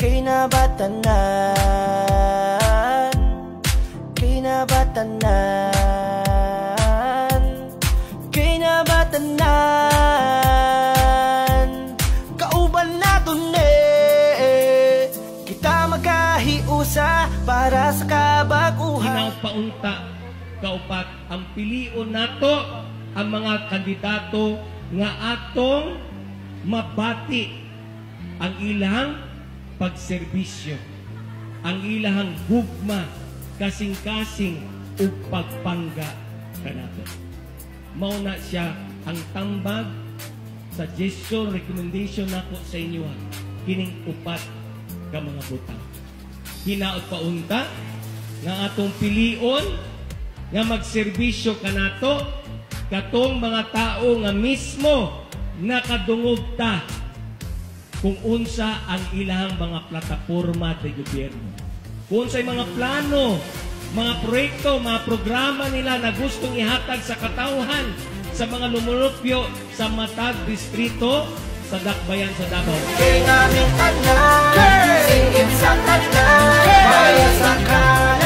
Kay nabatanan, kay nabatanan, kay nabatanan. Kauban nato ni kita magkahiusa para sa kabaguhan. Hinaut paunta, kaupat, ang pilion nato ang mga kandidato nga atong mabati ang ilang pagserbisyo, ang ilang gugma, kasing-kasing ug pagpangga kanato. Mao na siya ang tambag, suggestion, recommendation nako sa inyo, ha. Kining upat ka mga butang. Hinaot paunta nga atong pilion nga magserbisyo kanato katong mga tao nga mismo nakadungog ta kung unsa ang ilang mga plataporma de gobyerno. Kung unsay mga plano, mga proyekto, mga programa nila na gustong ihatag sa katawhan, sa mga lumulupyo sa matag distrito sa Dakbayan sa Davao. Kay naming tanan, singit sa tanan, maya sa kanan.